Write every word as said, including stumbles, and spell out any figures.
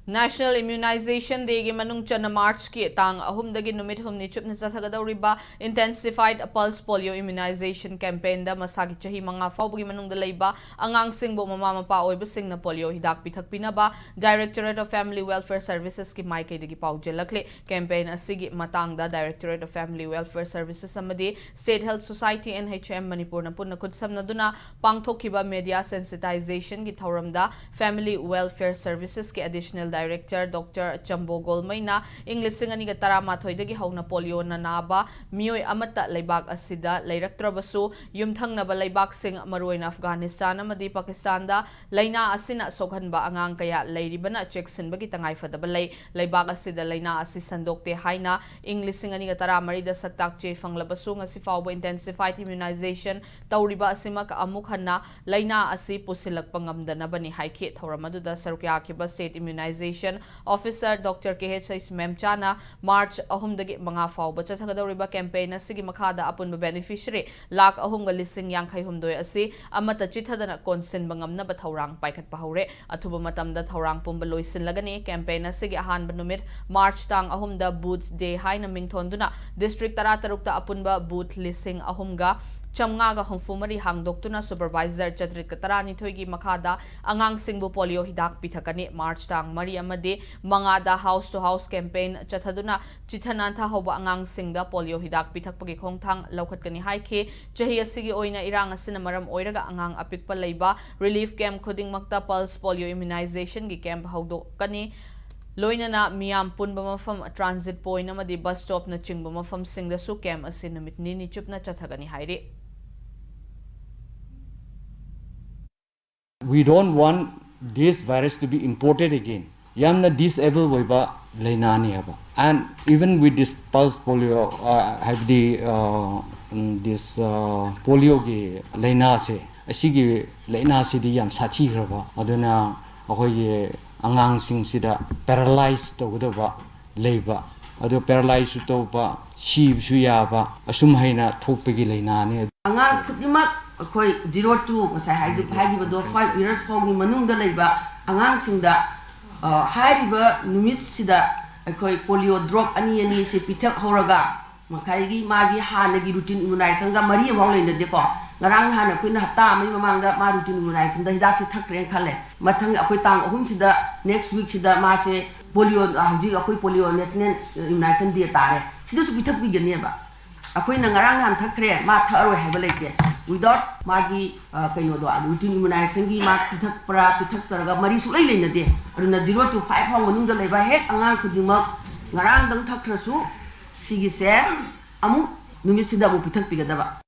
National Immunization Day ꯒꯤ ꯃꯅꯨꯡ ꯆꯟꯅ March ꯀꯤ ꯇꯥꯡ ꯑꯍꯨꯝꯗꯒꯤ ꯅꯨꯃꯤꯠ ꯍꯨꯝꯅꯤ ꯆꯨꯞꯅ ꯆꯠꯊꯒꯗꯧꯔꯤꯕ Intensified Pulse Polio Immunization Campaign ꯗ ꯃꯁꯥꯒꯤ ꯆꯍꯤ ꯃꯉꯥ ꯐꯥꯎꯕꯒꯤ ꯃꯅꯨꯡꯗ ꯂꯩꯕ ꯑꯉꯥꯡꯁꯤꯡꯕꯨ ꯃꯃꯥ ꯃꯄꯥ ꯑꯣꯏꯕꯁꯤꯡꯅ polio ꯍꯤꯗꯥꯛ ꯄꯤꯊꯛꯄꯤꯅꯕ Directorate of Family Welfare Services ꯀꯤ ꯃꯥꯏꯀꯩꯗꯒꯤ ꯄꯥꯎꯖꯦꯜꯂꯛꯂꯤ꯫ Campaign ꯑꯁꯤꯒꯤ ꯃꯇꯥꯡꯗ Directorate of Family Welfare Services ꯑꯃꯗꯤ State Health Society, N H M, ꯃꯅꯤꯄꯨꯔꯅ ꯄꯨꯟꯅ ꯈꯨꯠꯁꯝꯅꯗꯨꯅ ꯄꯥꯡꯊꯣꯛꯈꯤꯕ media sensitization ꯒꯤ ꯊꯧꯔꯝꯗ Family Welfare Services ꯀꯤ Additional Director Doctor ꯆꯝꯕꯣ ꯒꯣꯜꯃꯩꯅ ꯏꯪ ꯂꯤꯁꯤꯡ ꯑꯅꯤꯒ ꯇꯔꯥꯃꯥꯊꯣꯏꯗꯒꯤ ꯍꯧꯅ polio ꯅ ꯅꯥꯕ ꯃꯤꯑꯣꯏ ꯑꯃꯠꯇ ꯂꯩꯕꯥꯛ ꯑꯁꯤꯗ ꯂꯩꯔꯛꯇ꯭ꯔꯕꯁꯨ, ꯌꯨꯝꯊꯪꯅꯕ ꯂꯩꯕꯥꯛꯁꯤꯡ, ꯃꯔꯨꯑꯣꯏꯅ Afghanistan ꯑꯃꯗꯤ Pakistan ꯗ ꯂꯥꯏꯅꯥ ꯑꯁꯤꯅ ꯁꯣꯛꯍꯟꯕ ꯑꯉꯥꯡ ꯀꯌꯥ ꯂꯩꯔꯤꯕꯅ ꯆꯦꯛꯁꯤꯟꯕꯒꯤ ꯇꯉꯥꯏꯐꯗꯕ ꯂꯩ꯫ ꯂꯩꯕꯥꯛ ꯑꯁꯤꯗ ꯂꯥꯏꯅꯥ ꯑꯁꯤ ꯁꯟꯗꯣꯛꯇꯦ ꯍꯥꯏꯅ ꯏꯪ ꯂꯤꯁꯤꯡ ꯑꯅꯤꯒ ꯇꯔꯥꯃꯔꯤꯗ ꯁꯛꯇꯥꯛ ꯆꯦ ꯐꯪꯂꯕꯁꯨ, ꯉꯁꯤ ꯐꯥꯎꯕ Intensified Immunization ꯇꯧꯔꯤꯕ ꯑꯁꯤꯃꯛ ꯑꯃꯨꯛ ꯍꯟꯅ ꯂꯥꯏꯅꯥ ꯑꯁꯤ ꯄꯨꯁꯤꯜꯂꯛꯄ ꯉꯝꯗꯅꯕꯅꯤ ꯍꯥꯏꯈꯤ꯫ ꯊꯧꯔꯝ ꯑꯗꯨꯗ ꯁꯔꯨꯛ ꯌꯥꯈꯤꯕ State Immunization Officer Doctor K H S ꯃꯦꯝꯆꯥꯅ March ꯑꯍꯨꯝꯗꯒꯤ ꯃꯉꯥ ꯐꯥꯎꯕ ꯆꯠꯊꯒꯗꯧꯔꯤꯕ campaign ꯑꯁꯤꯒꯤ ꯃꯈꯥꯗ ꯑꯄꯨꯟꯕ beneficiary ꯂꯥꯈ ꯑꯍꯨꯝꯒ ꯂꯤꯁꯤꯡ ꯌꯥꯡꯈꯩ ꯍꯨꯝꯗꯣꯏ ꯑꯁꯤ ꯑꯃꯠꯇ ꯆꯤꯠꯊꯗꯅ ꯀꯣꯟꯁꯤꯟꯕ ꯉꯝꯅꯕ ꯊꯧꯔꯥꯡ ꯄꯥꯏꯈꯠꯄ ꯍꯧꯔꯦ꯫ ꯑꯊꯨꯕ ꯃꯇꯝꯗ ꯊꯧꯔꯥꯡ ꯄꯨꯝꯕ ꯂꯣꯏꯁꯤꯜꯂꯒꯅꯤ꯫ Campaign ꯑꯁꯤꯒꯤ ꯑꯍꯥꯟꯕ ꯅꯨꯃꯤꯠ March ꯇꯥꯡ ꯑꯍꯨꯝꯗ Booth Day ꯍꯥꯏꯅ ꯃꯤꯡꯊꯣꯟꯗꯨꯅ district ꯇꯔꯥꯇꯔꯨꯛꯇ ꯑꯄꯨꯟꯕ booth ꯂꯤꯁꯤꯡ ꯑꯍꯨꯝꯒ ꯆꯥꯝꯃꯉꯥꯒ ꯍꯨꯝꯐꯨ ꯃꯔꯤ ꯍꯥꯡꯗꯣꯛꯇꯨꯅ supervisor ꯆꯥꯇ꯭ꯔꯦꯠꯀ ꯇꯔꯥꯅꯤꯊꯣꯏꯒꯤ ꯃꯈꯥꯗ ꯑꯉꯥꯡꯁꯤꯡꯕꯨ polio ꯍꯤꯗꯥꯛ ꯄꯤꯊꯛꯀꯅꯤ꯫ March ꯇꯥꯡ ꯃꯔꯤ ꯑꯃꯗꯤ ꯃꯉꯥꯗ house to house campaign ꯆꯠꯊꯗꯨꯅ ꯆꯤꯠꯊ ꯅꯥꯟꯊꯍꯧꯕ ꯑꯉꯥꯡꯁꯤꯡꯗ polio ꯍꯤꯗꯥꯛ ꯄꯤꯊꯛꯄꯒꯤ ꯈꯣꯡꯊꯥꯡ ꯂꯧꯈꯠꯀꯅꯤ ꯍꯥꯏꯈꯤ꯫ ꯆꯍꯤ ꯑꯁꯤꯒꯤ ꯑꯣꯏꯅ ꯏꯔꯥꯡ ꯑꯁꯤꯅ ꯃꯔꯝ ꯑꯣꯏꯔꯒ ꯑꯉꯥꯡ ꯑꯄꯤꯛꯄ ꯂꯩꯕ relief camp ꯈꯨꯗꯤꯡꯃꯛꯇ pulse polio immunization ꯒꯤ camp ꯍꯧꯗꯣꯛꯀꯅꯤ꯫ ꯂꯣꯏꯅꯅ ꯃꯤꯌꯥꯝ ꯄꯨꯟꯕ ꯃꯐꯝ, transit point ꯑꯃꯗꯤ bus stop ꯅꯆꯤꯡꯕ ꯃꯐꯝꯁꯤꯡꯗꯁꯨ camp ꯑꯁꯤ ꯅꯨꯃꯤꯠ ꯅꯤꯅꯤ ꯆꯨꯞꯅ ꯆꯠꯊꯒꯅꯤ ꯍꯥꯏꯔꯤ꯫ We don't want this virus to be imported again. ꯌꯥꯝꯅ disable ꯑꯣꯏꯕ ꯂꯥꯏꯅꯥꯅꯦꯕ꯫ And even with this pulse polio, uh, ꯍꯥꯏꯕꯗꯤ uh, this uh, polio ꯒꯤ ꯂꯥꯏꯅꯥꯁꯦ, ꯑꯁꯤꯒꯤ ꯂꯥꯏꯅꯥꯁꯤꯗꯤ ꯌꯥꯝ ꯁꯥꯊꯤꯈ꯭ꯔꯕ, ꯑꯗꯨꯅ ꯑꯩꯈꯣꯏꯒꯤ ꯑꯉꯥꯡꯁꯤꯡꯁꯤꯗ paralyze ꯇꯧꯒꯗꯕ ꯂꯩꯕ, ꯑꯗꯨ paralyze ꯁꯨ ꯇꯧꯕ, ꯁꯤꯕꯁꯨ ꯌꯥꯕ, ꯑꯁꯨꯝ ꯍꯥꯏꯅ ꯊꯣꯛꯄꯒꯤ ꯂꯥꯏꯅꯥꯅꯤ꯫ ꯑꯉꯥꯡ ꯈꯨꯗꯤꯡꯃꯛ ꯑꯩꯈꯣꯏ zero to ꯉꯁꯥꯏ ꯍꯥꯏꯖ- ꯍꯥꯏꯈꯤꯕꯗꯣ five years ꯐꯥꯎꯒꯤ ꯃꯅꯨꯡꯗ ꯂꯩꯕ ꯑꯉꯥꯡꯁꯤꯡꯗ ꯑ, ꯍꯥꯏꯔꯤꯕ ꯅꯨꯃꯤꯠꯁꯤꯗ ꯑꯩꯈꯣꯏ polio drop ꯑꯅꯤ ꯑꯅꯤꯁꯦ ꯄꯤꯊꯛꯍꯧꯔꯒ, ꯉꯁꯥꯏꯒꯤ ꯃꯥꯒꯤ ꯍꯥꯟꯅꯒꯤ routine immunizationꯒ ꯃꯔꯤ ꯑꯃꯐꯥꯎ ꯂꯩꯅꯗꯦꯀꯣ꯫ ꯉꯔꯥꯡ ꯅꯍꯥꯟ ꯑꯩꯈꯣꯏꯅ ꯍꯞꯇꯥ ꯑꯃꯒꯤ ꯃꯃꯥꯡꯗ ꯃꯥ routine immunizationꯗ ꯍꯤꯗꯥꯛꯁꯦ ꯊꯛꯈ꯭ꯔꯦꯅ ꯈꯜꯂꯦ꯫ ꯃꯊꯪ ꯑꯩꯈꯣꯏ ꯇꯥꯡ ꯑꯍꯨꯝꯁꯤꯗ, next weekꯁꯤꯗ ꯃꯥꯁꯦ polio, ꯍꯧꯖꯤꯛ ꯑꯩꯈꯣꯏ polio national immunization day ꯇꯥꯔꯦ, ꯁꯤꯗꯁꯨ ꯄꯤꯊꯛꯄꯤꯒꯅꯦꯕ꯫ ꯑꯩꯈꯣꯏꯅ ꯉꯔꯥꯡ ꯅꯍꯥꯟ ꯊꯛꯈ꯭ꯔꯦ, ꯃꯥ ꯊꯛꯑꯔꯣꯏ ꯍꯥꯏꯕ ꯂꯩꯇꯦ꯫ Without ꯃꯥꯒꯤ, ꯑ, ꯀꯩꯅꯣꯗꯣ, routine immunizationꯒꯤ ꯃꯥ ꯄꯤꯊꯛꯄ꯭ꯔꯥ ꯄꯤꯊꯛꯇ꯭ꯔꯒ ꯃꯔꯤ ꯁꯨꯡꯂꯩ ꯂꯩꯅꯗꯦ꯫ ꯑꯗꯨꯅ zero to five ꯐꯥꯎ ꯃꯅꯨꯡꯗ ꯂꯩꯕ ꯍꯦꯛ ꯑꯉꯥꯡ ꯈꯨꯗꯤꯡꯃꯛ ꯉꯔꯥꯡꯗꯪ ꯊꯛꯈ꯭ꯔꯁꯨ ꯁꯤꯒꯤꯁꯦ ꯑꯃꯨꯛ ꯅꯨꯃꯤꯠꯁꯤꯗ ꯑꯃꯨꯛ ꯄꯤꯊꯛꯄꯤꯒꯗꯕ꯫